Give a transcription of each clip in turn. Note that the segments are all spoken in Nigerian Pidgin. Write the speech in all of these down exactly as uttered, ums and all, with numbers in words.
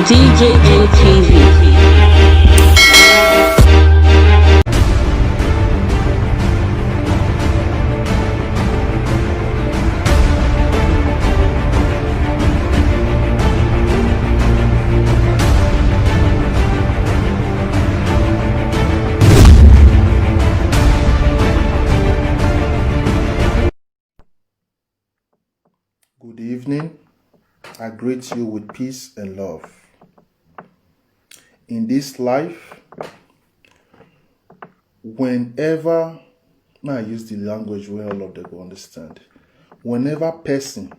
C J N T V. Good evening. I greet you with peace and love. In this life, whenever, now I use the language where all of them go understand. Whenever person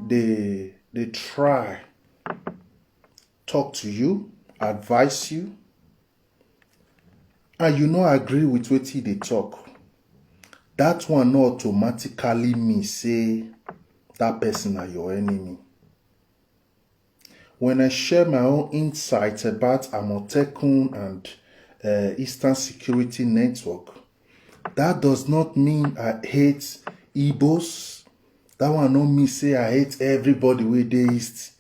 they they try talk to you, advise you, and you no agree with wetin they talk, that one no automatically mean say that person are your enemy. When I share my own insights about Amotekun and uh, Eastern Security Network, that does not mean I hate Igbos. That one no mean say I hate everybody wey dey East.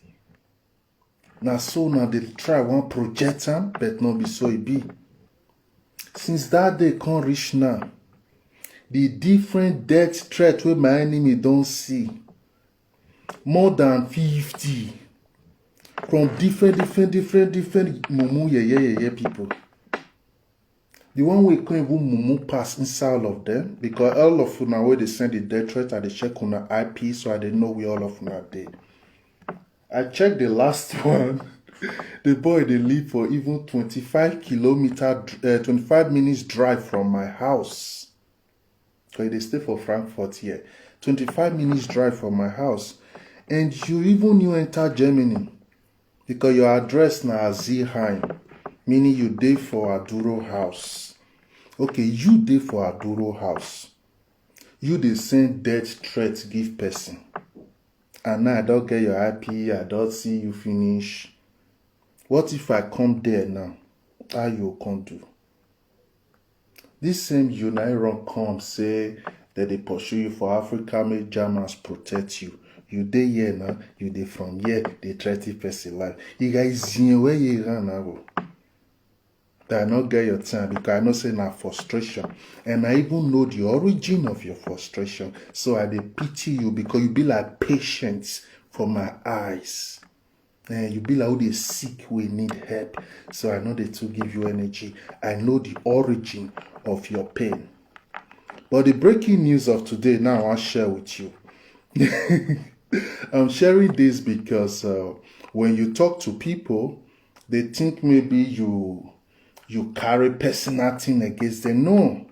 Na so na dey try wan project am, but no be so e be. Since that day come reach now, the different death threat wey my enemy don see, more than fifty from different different different different mumu yeye yeye people. The one wey come even mumu pass inside all of them, because all of una wey dey send the death threat, I dey check una I P, so I dey know where all of una dey. I check the last one. The boy dey live for even twenty-five kilometer, uh, twenty-five minutes drive from my house. So he dey stay for Frankfurt here. Twenty-five minutes drive from my house. And you even new enter Germany because your address na Zilheim, meaning you dey for Aduro house. Okay, you dey for Aduro house. You dey send death threat give person. And now I don get your I P, I don see you finish. What if I come there now? How you come do? This same you na run come say that they pursue you for Africa, make Germans protect you. You dey here now, you dey from here, they threaten person life. You guys, where you run now? That I not get your time because I know say na frustration, and I even know the origin of your frustration. So I dey pity you because you be like patience for my eyes. And you be like who dey sick, we need help. So I know they to give you energy. I know the origin of your pain. But the breaking news of today now I share with you. I'm sharing this because uh, when you talk to people, they think maybe you you carry personal thing against them. No.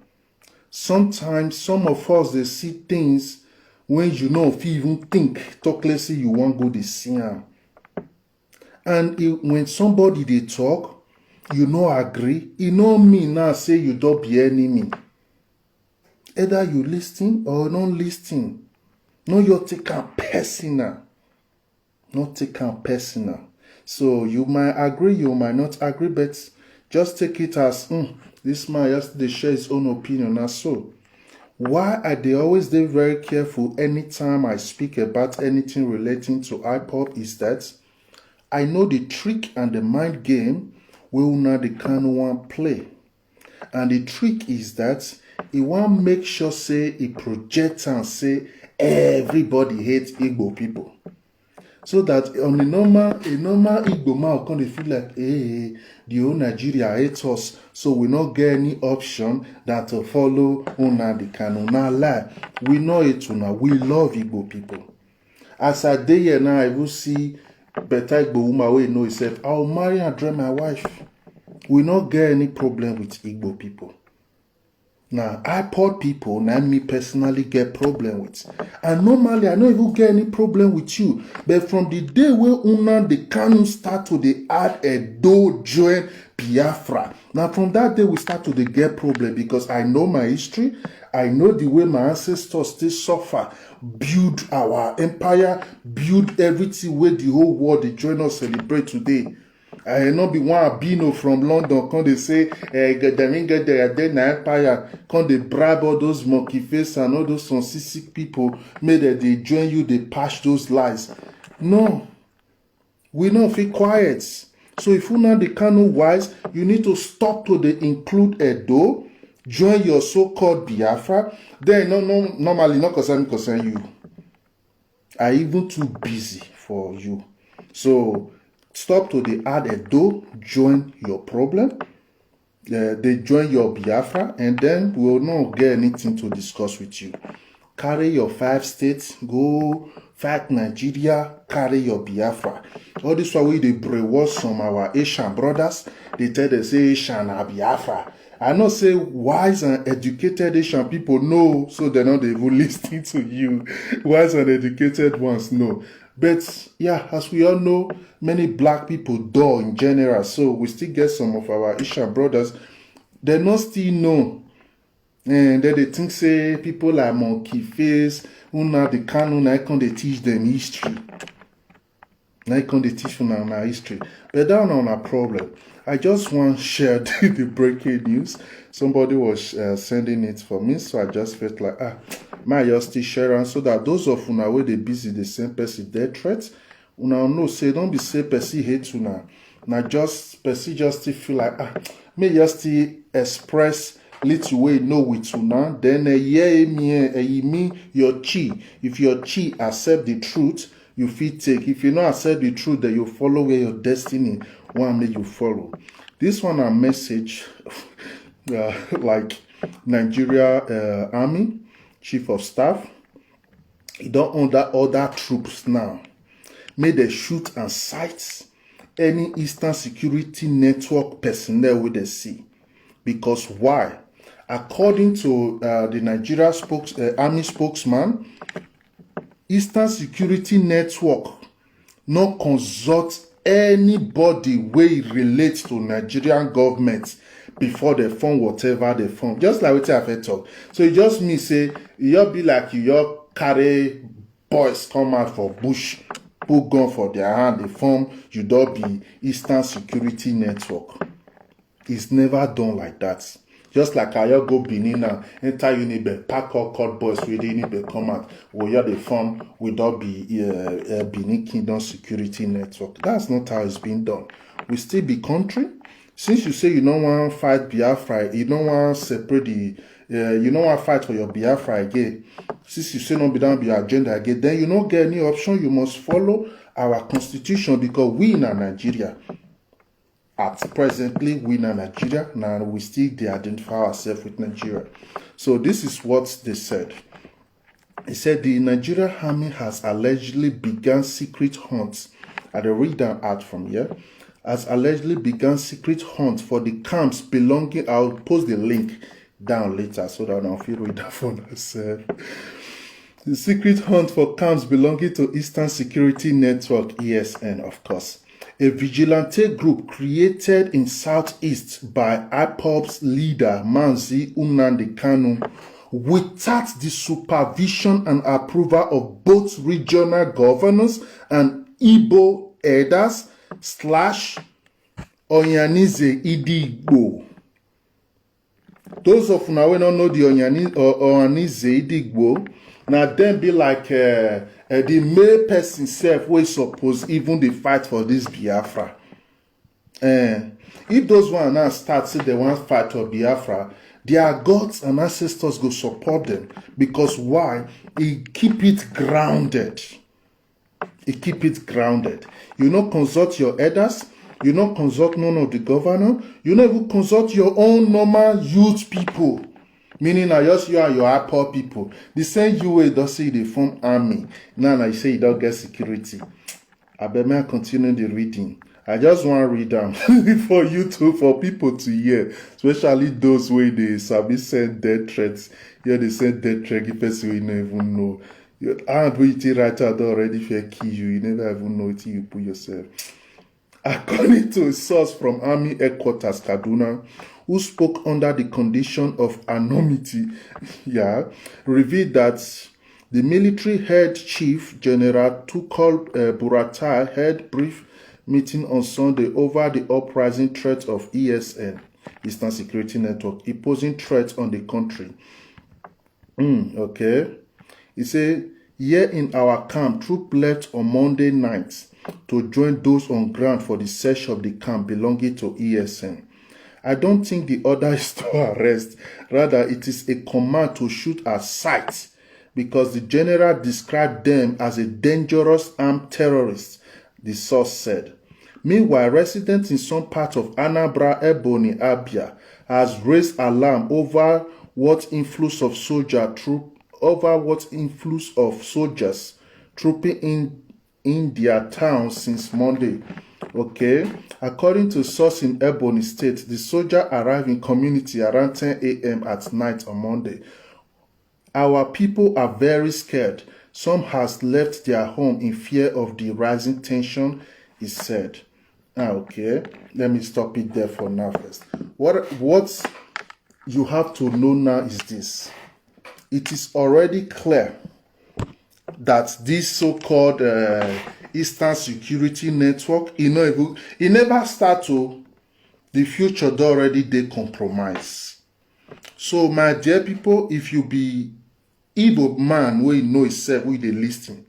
Sometimes some of us they see things when you know if you even think, talk less say you won't go the see am. And it, when somebody they talk, you no agree, e no mean now say you don't be enemy. Either you listen or no listen. No, you take am personal. No take am personal. So you might agree, you might not agree, but just take it as mm, this man yesterday share his own opinion. Na so. Why I dey always dey very careful anytime I speak about anything relating to IPOB is that I know the trick and the mind game wey una dey kind one play. And the trick is that e wan make sure say e project am say everybody hate Igbo people. So that on a normal a normal Igbo man come dey feel like, hey, the whole Nigeria hate us, so we no get any option than to follow Nnamdi Kanu. Na lie. We no hate una. We love Igbo people. As I dey here now, I will see better Igbo woman wey know herself. I will marry and join my wife. We no get any problem with Igbo people. Now, IPOB people, now me personally get problem with. And normally, I no even get any problem with you. But from the day wey Nnamdi Kanu start to dey add Edo join Biafra, now from that day we start to dey get problem because I know my history. I know the way my ancestors still suffer, build our empire, build everything wey the whole world dey join us celebrate today. I no be one albino from London come dey say eh, get dem in get there dey na empire, come dey bribe all those monkey face and all those some sick sick people make dem dey join you dey patch those lies. No, We no fit quiet. So if una dey Kano wise, you need to stop to dey include Edo, join your so-called Biafra. Then no, no, normally no concern me concern you. I even too busy for you. So stop to dey add Edo, join your problem. Uh, they join your Biafra, and then we will not get anything to discuss with you. Carry your five states, go fight Nigeria, carry your Biafra. All this while we dey brainwash some our Asian brothers, they tell them say Asian na Biafra. I know say wise and educated Asian people know, so they no dey even listen to you. Wise and educated ones know. But yeah, as we all know, many black people die in general. So we still get some of our Asian brothers. They no still know. And then they think say people like Monkey Face, Nnamdi Kanu, na come dey teach them history. Na come dey teach una una history. But that one na problem. I just want share the, the breaking news. Somebody was uh, sending it for me, so I just felt like, ah, may I just still share am so that those of una wey dey busy dey send person death threats, una know say don't be say person hate una. Na just person just still feel like, ah, may just still express little way know with una. Then uh, yeah, me, uh, me, your chi. If your chi accept the truth, you fit take. If you no accept the truth, then you follow where your destiny want make you follow. This one a message uh, like Nigeria uh, army chief of staff. He don order other troops now. Make they shoot and sight any Eastern Security Network personnel wey they see. Because why? According to uh, the Nigeria spokes, uh, army spokesman, Eastern Security Network no consult anybody wey relate to Nigerian government before they form whatever they form. Just like wetin I fit talk. So e just mean say e just be like you just carry boys come out for bush, put gun for their hand, they form you don be Eastern Security Network. It's never done like that. Just like I go Benin now, enter Unibe, pack all called boys with Unibe come out. We are the form, we don't be uh, uh, Benin Kingdom Security Network. That's not how it's been done. We still be country. Since you say you don't want fight Biafra, you don't want separate the, uh, you don't want fight for your Biafra again. Since you say no be down be your agenda again, then you don't get any option. You must follow our constitution because we in Nigeria. At presently, we in Nigeria, now we still de-identify ourselves with Nigeria. So this is what they said. He said the Nigeria army has allegedly begun secret hunt. I dey read down out from here. Has allegedly begun secret hunt for the camps belonging. I'll post the link down later so that I'll feel read that for myself. The secret hunt for camps belonging to Eastern Security Network, E S N, of course. A vigilante group created in Southeast by IPOB's leader, Manzi Nnamdi Kanu, without the supervision and approval of both regional governors and Igbo elders slash Oyanize Idigbo. Those of una wey no know the Oyani- O- Oyanize Idigbo, na dem be like uh, uh, the main person sef wey suppose even dey fight for this Biafra. Eh, if those one now start say they wan fight for Biafra, their gods and ancestors go support them because why? E keep it grounded. E keep it grounded. You no consult your elders, you no consult none of the governor, you no even consult your own normal youth people. Meaning na just you and your poor people. The same you wey don say you dey form army, now na you say you don get security. Abeg, may I continue the reading? I just wan read am for you too, for people to hear, especially those wey dey sabi send death threats. Here dey send death threat give person wey you no even know. Your hand wey you take write out don already fit kill you. You never even know wetin you put yourself. According to a source from Army Headquarters Kaduna, who spoke under the condition of anonymity, yeah, revealed that the military head chief, General Tukol uh, Buratai, held brief meeting on Sunday over the uprising threat of E S N, Eastern Security Network, imposing threat on the country. Mm, okay. He said Here in our camp, troop left on Monday night to join those on ground for the search of the camp belonging to E S N. I don't think the order is to arrest, rather, it is a command to shoot at sight because the general described them as a dangerous armed terrorist, the source said. Meanwhile, residents in some part of Anambra, Ebonyi, Abia has raised alarm over what influx of soldier troop over what influx of soldiers trooping in in their town since Monday. Okay, according to source in Ebonyi State, the soldier arrived in community around ten a m at night on Monday. Our people are very scared. Some has left their home in fear of the rising tension, he said. Ah, okay, let me stop it there for now first. What what you have to know now is this. It is already clear that this so-called uh, Eastern Security Network, you know, it never start to, the future don already dey compromise. So, my dear people, if you be Igbo man wey know himself, wey dey listen,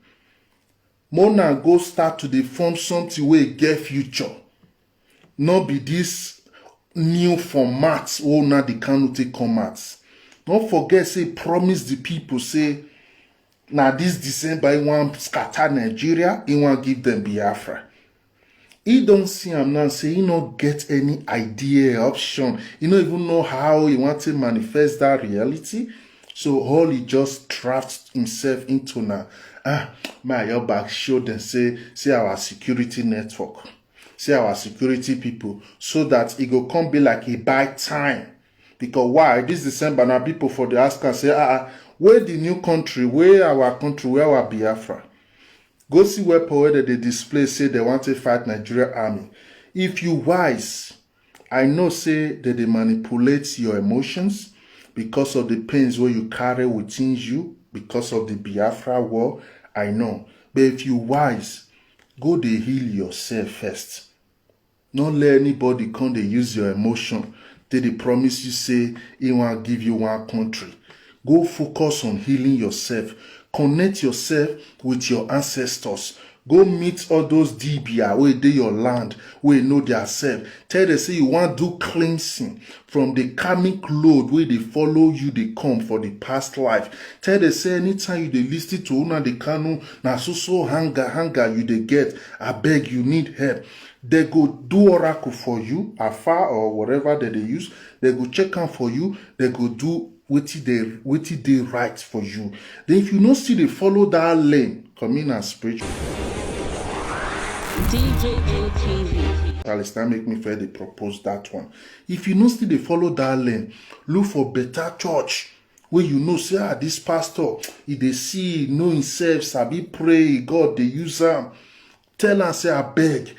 make una go start to dey form something wey get future. No be this new format wey Nnamdi Kanu take come out. No forget say promise the people say na this December he wan scatter Nigeria, he wan give them Biafra. He don see am now say he no get any idea, option. He no even know how he want to manifest that reality. So all he just trapped himself into na, ah, my your back show them say, see our security network, see our security people, so that e go come be like e buy time. Because why? This December now, people for the ask and say, ah, ah, where the new country, where our country, where our Biafra? Go see weapon wey dem dey display say dem want to fight Nigeria army. If you wise, I know say dem dey manipulate your emotions because of the pains wey you carry within you because of the Biafra war. I know. But if you wise, go dey heal yourself first. No let anybody come dey use your emotion take dey promise you say he wan give you one country. Go focus on healing yourself. Connect yourself with your ancestors. Go meet all those dibia wey dey your land, wey know their self. Tell them say you wan do cleansing from the karmic load wey dey follow you dey come for the past life. Tell them say anytime you dey listen to Nnamdi Kanu, na so so hunger, hunger you dey get. Abeg, you need help. They go do oracle for you, afar or whatever that they use. They go check am for you. They go do wetin dey, wetin dey right for you. Then if you no still dey follow that lane, come in as spiritual. D J N T V. Alistair make me fair dey propose that one. If you no still dey follow that lane, look for better church wey you know say, ah, this pastor, he dey see, know himself, sabi pray, God dey use am. Tell am say, abeg,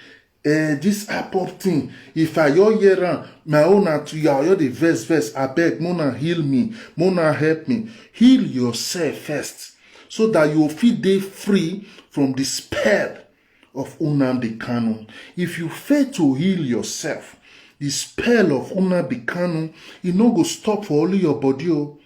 eh, this IPOB thing, if I your hear am, my own na to ya, your dey vex vex. Abeg, make una heal me, make una help me. Heal yourself first, so that you fit dey free from the spell of Nnamdi Kanu. If you fail to heal yourself, the spell of Nnamdi Kanu, e no go stop for only your body o.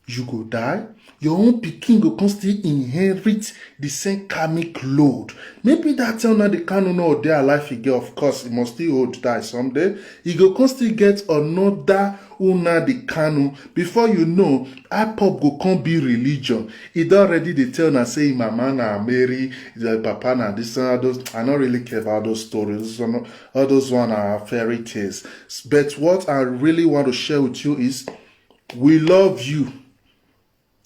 You go die, your own pikin go come still inherit the same karmic load. Maybe that time Nnamdi Kanu no dey alive again, of course, he must still old die someday. He go come still get another Nnamdi Kanu. Before you know, IPOB go come be religion. He don already dey tell una say him mama na Mary, the papa na this and those. I no really care about those stories. Those one, all those one are fairy tales. But what I really want to share with you is, we love you.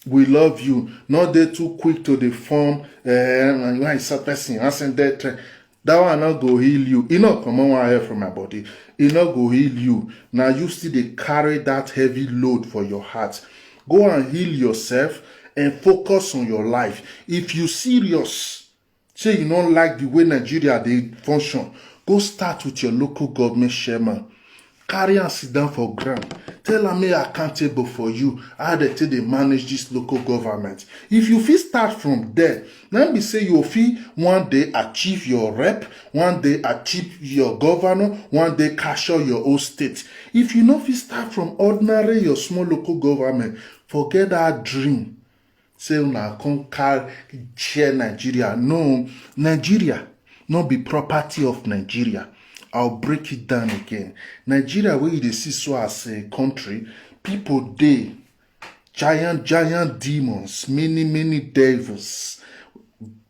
We love you. No dey too quick to dey form, eh, when insult person, I send that. That one no go heal you. E no comot one hair from my body. E no go heal you. Na you still dey carry that heavy load for your heart. Go and heal yourself and focus on your life. If you serious, say you no like the way Nigeria dey function, go start with your local government chairman. Carry am sit down for ground. Tell am make accountable for you, how dem take dey manage this local government. If you fit start from there, na be say you fit one day achieve your rep, one day achieve your governor, one day capture your own state. If you no fit start from ordinary your small local government, forget that dream. say una come carry share Nigeria. No, Nigeria no be property of Nigeria. I'll break it down again. Nigeria, where you dey see so as a country, people dey, giant, giant demons, many, many devils.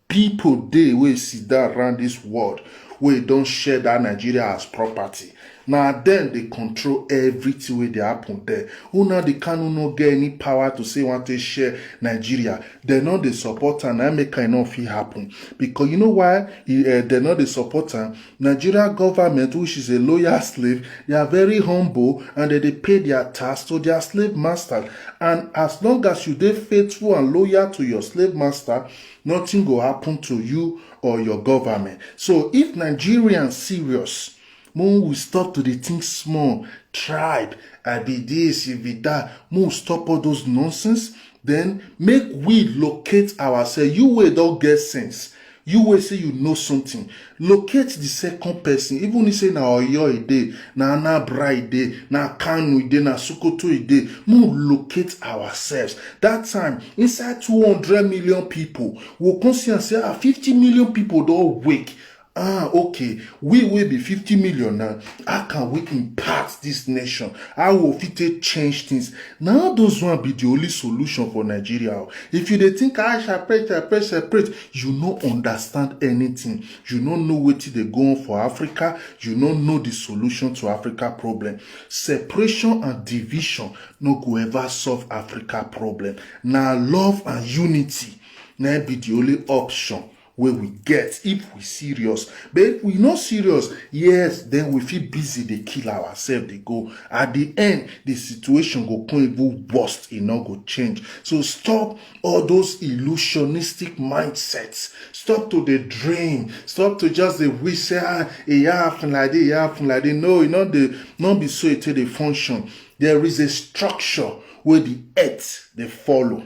People dey wey sit down around this world wey don share that Nigeria as property. Na dem dey control everything wey dey happen there. Nnamdi Kanu no get any power to say want to share Nigeria. Dem no dey support am, na make am no fit happen. Because you know why e, eh, dem no dey support am? Nigeria government, which is a loyal slave, they are very humble and dem dey pay their tax to their slave master. And as long as you dey faithful and loyal to your slave master, nothing go happen to you or your government. So if Nigerians serious, make we stop to dey think small. Tribe, I be this, you be that. Make we stop all those nonsense. Then make we locate ourselves. You wey don get sense, you wey say you know something, locate the second person. Even if say na Oyo e dey, na Anambra e dey, na Kano e dey, na Sokoto e dey, make we locate ourselves. That time, inside two hundred million people, we come see and say, ah, fifty million people don wake. Ah, okay, we wey be fifty million now, how can we impact this nation? How we fit take change things? Na those one be the only solution for Nigeria o. If you dey think, ah, separate, separate, separate, you no understand anything. You no know wetin dey go on for Africa. You no know the solution to Africa problem. Separation and division no go ever solve Africa problem. Na love and unity na be the only option wey we get if we serious. But if we no serious, yes, then we fit busy dey kill ourselves dey go. At the end, the situation go come even worse, e no go change. So stop all those illusionistic mindsets. Stop to dey dream. Stop to just dey wish say, ah, e happen like this, e happen like this. No, e no dey, no be so e take dey function. There is a structure wey the earth dey follow.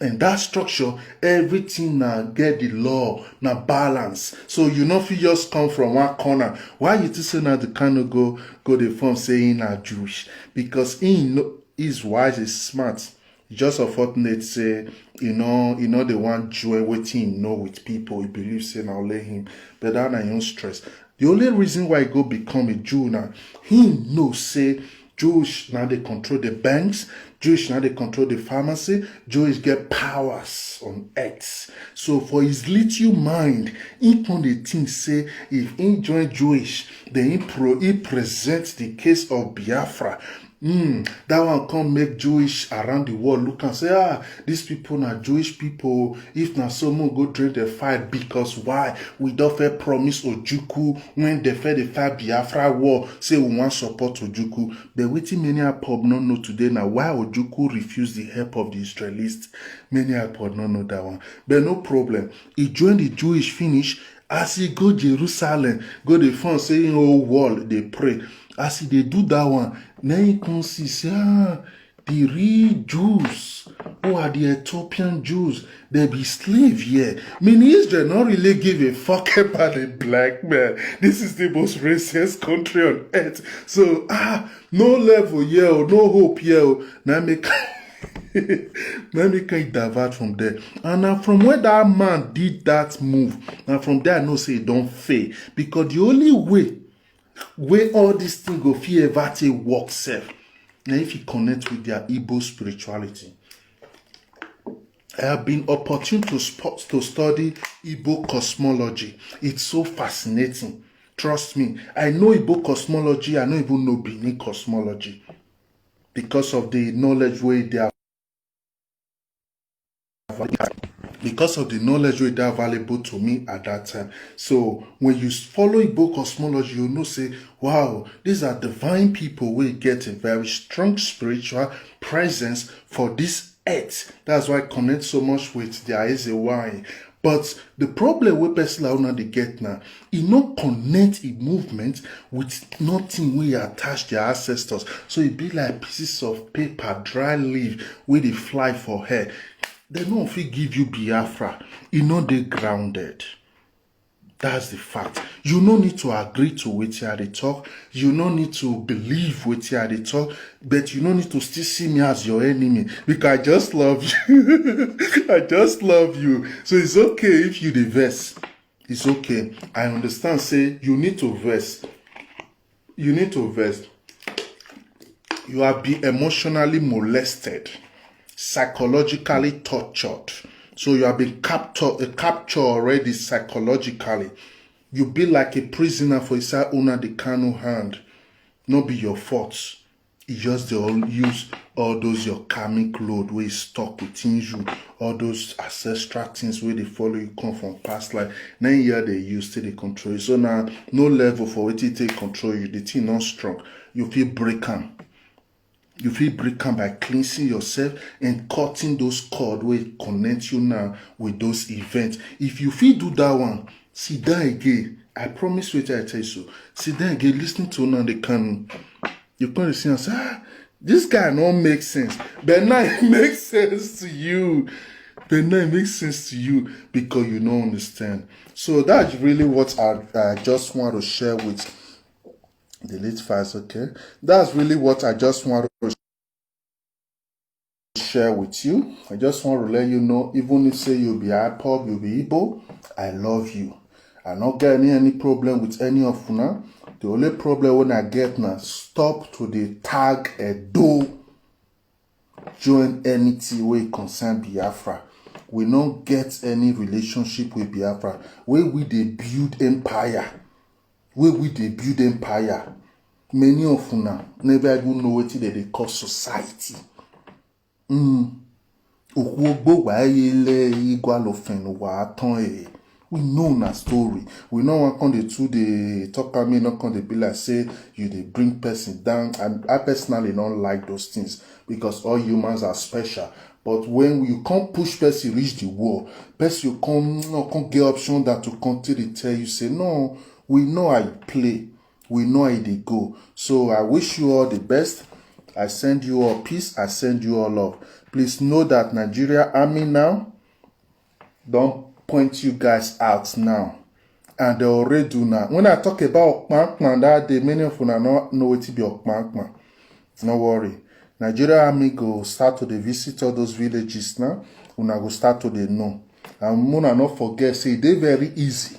And that structure, everything na get the law, na balance. So you no fit just come from one corner. Why you think say Nnamdi Kanu go, go dey form say he na Jewish? Because he know, he's wise, he's smart. Just unfortunate say, you know, you know, they want join wetin he know with people. He believe say na only him. But that na him own stress. The only reason why he go become a Jew now, he know say Jewish na dey control the banks, Jewish na dey control the pharmacy, Jewish get powers on earth. So for his little mind, he come dey think say if he join Jewish, then he pro, he present the case of Biafra. Mm, that one come make Jewish around the world look and say, ah, these people na Jewish people. If na so, mo go drain the fight. Because why? We don first promise Ojukwu when they first dey fight Biafra war, say we wan support Ojukwu. But wetin many IPOB no know today na why Ojukwu refuse the help of the Israelis. Many IPOB no know that one. But no problem. He join the Jewish finish. As he go Jerusalem, go dey form say him whole world dey pray. As he dey do that one, na he come see say, ah, the real Jews, who are the Ethiopian Jews, they be slave here. Meaning Israel not really give a fuck about a black man. This is the most racist country on earth. So, ah, no level here, oh, no hope here, oh. Now make, now make I divert from there. And now from where that man did that move, now from there I know say e don fail. Because the only way wey all this thing go fit ever take work sef, na if you connect with their Igbo spirituality. I have been opportune to spot, to study Igbo cosmology. It's so fascinating. Trust me, I know Igbo cosmology, I no even know Benin cosmology because of the knowledge wey dey because of the knowledge wey dey available to me at that time. So when you follow Igbo cosmology, you know say, wow, these are divine people wey get a very strong spiritual presence for this earth. That's why I connect so much with the Eze Wine. But the problem wey person like una dey get now, e no connect e movement with nothing wey attach their ancestors. So e be like pieces of paper, dry leaf wey dey fly for air. Dem no fit give you Biafra. E no dey grounded. That's the fact. You no need to agree to wetin I dey talk. You no need to believe wetin I dey talk. But you no need to still see me as your enemy, because I just love you. I just love you. So it's okay if you dey vex. It's okay. I understand say you need to vex. You need to vex. You have been emotionally molested, psychologically tortured. So you have been captured, uh, captured already psychologically. You be like a prisoner for inside Nnamdi Kanu hand. No be your fault. E just dey all use all those your karmic load wey stuck within you, all those ancestral things wey dey follow you come from past life. Na im here dey use take dey control you. So na no level for wetin take control you. The thing no strong. You fit break am. You fit break am by cleansing yourself and cutting those cord wey connect you now with those events. If you fit do that one, sit down again. I promise wetin I tell you so. Sit down again, listen to Nnamdi Kanu. You come dey see am say, ah, this guy no make sense. But now it makes sense to you. But now it makes sense to you because you no understand. So that's really what I, I just want to share with the late files, okay? That's really what I just want to share with you. I just want to let you know, even if say you be IPOB, you be Igbo, I love you. I no get any any problem with any of una. The only problem wey I get na stop to dey tag Edo join anything wey concern Biafra. We no get any relationship with Biafra. Wey we dey build empire. Wey we dey build empire. Many of una never even know wetin dem dey call society. Mm. Okwu ogbo wa eye le igwa lo fen wa tan e. We know na story. We no wan come dey too dey talk am, no come dey be like say you dey bring person down. And I personally don't like those things because all humans are special. But when you come push person reach the wall, person you come no come get option that to come take dey tell you say no, we know how you play. We know how e dey go. So I wish you all the best. I send you all peace. I send you all love. Please know that Nigeria army now don point you guys out now. And they already do now. When I talk about Okpankpan that day, many of una no know wetin be Okpankpan. No worry. Nigeria army go start to dey visit all those villages now. Una go start to dey know. And una no forget say e dey very easy.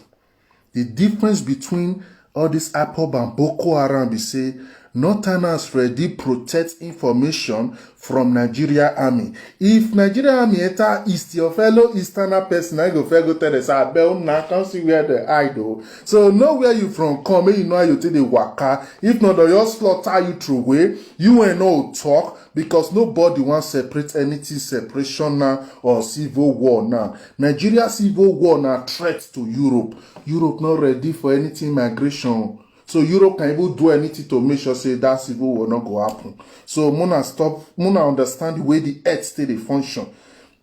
The difference between all this IPOB and Boko Haram be say Northerners ready protect information from Nigeria army. If Nigeria army enter east, your fellow easterner person, I go fair go tell them say, abeg una come see where they hide o. So know where you from come, make you know how you take dey waka. If not, they'll just slaughter you through way. You ain't no talk because nobody wants separate anything separation now or civil war now. Nigeria civil war na threat to Europe. Europe not ready for anything migration. So Europe can even do anything to make sure say that civil war not go happen. So Mona stop, Mona understand the way the earth stay dey function.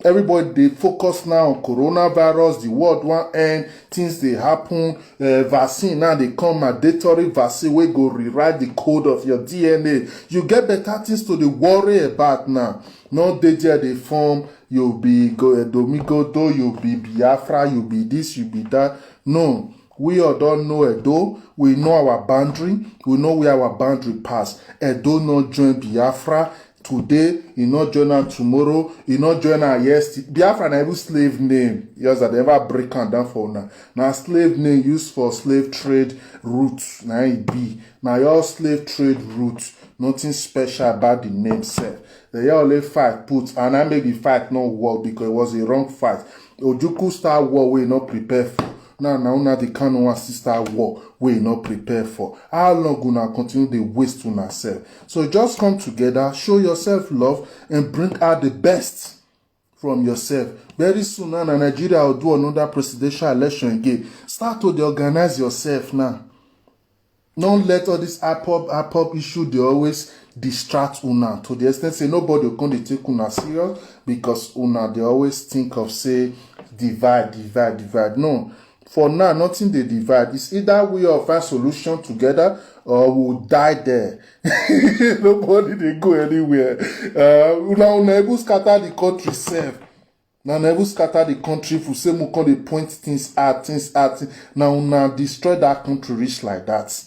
Everybody dey focus now on coronavirus, the world wan end, things dey happen, uh, vaccine now dey come, mandatory vaccine wey go rewrite the code of your D N A. You get better things to dey worry about now. No dey there dey form, you be go Edomigodo, you be Biafra, you be this, you be that. No, we all don't know Edo. We know our boundary. We know where our boundary pass. Edo no join Biafra today, e no join am tomorrow, e no join am yesterday. Biafra na even slave name. Yes, I never break am down for una. Na slave name used for slave trade route. Na e be. Na your slave trade route. Nothing special about the name sef. They only fight put, and I make the fight not work because it was a wrong fight. Ojuku start war wey no prepare for. Now, now, now the Kanu one sister war wey no prepare for. How long una continue dey waste una self? So just come together, show yourself love, and bring out the best from yourself. Very soon now, na Nigeria will do another presidential election again. Start to dey organize yourself now. Don't let all this IPOB, IPOB issue dey always distract una to the extent say nobody go come dey take una serious because una dey always think of say divide, divide, divide. No, for now, nothing dey divide. It's either we all find solution together or we will die there. Nobody dey go anywhere. Uh, una, una even scatter the country sef. Now, never scatter the country for say, "Mo come dey point things out, things out." Now, una destroy that country reach like that.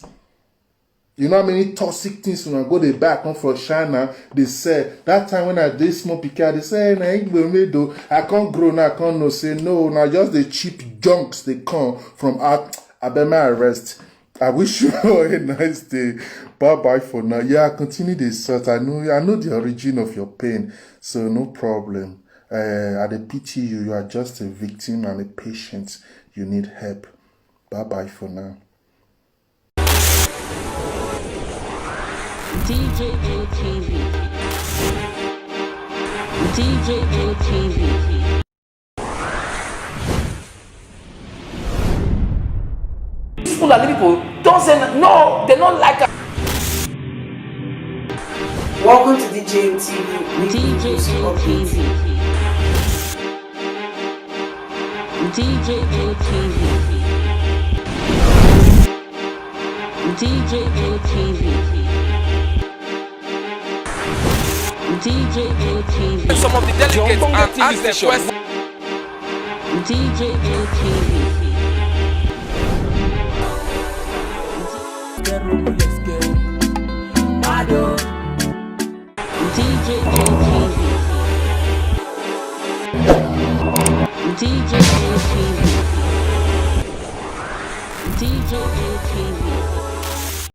You know how many toxic things una go dey buy come from China? They say that time when I dey small pikin, they say, "Na Igbo made o." I can't grow now, I can't know. Say, "No, now just the cheap junks they come from out." I bet my arrest. I wish you all a nice day. Bye bye for now. Yeah, continue the search. I know, I know the origin of your pain, so no problem. Uh, I dey pity you. You are just a victim and a patient. You need help. Bye bye for now. DJNTV. DJNTV. These Fulani people don't say n- no, they don't like us. Welcome to DJNTV. DJNTV. DJNTV. DJNTV. DJNTV. Some of the delegates and ask them questions. DJNTV. DJNTV. DJNTV. DJNTV.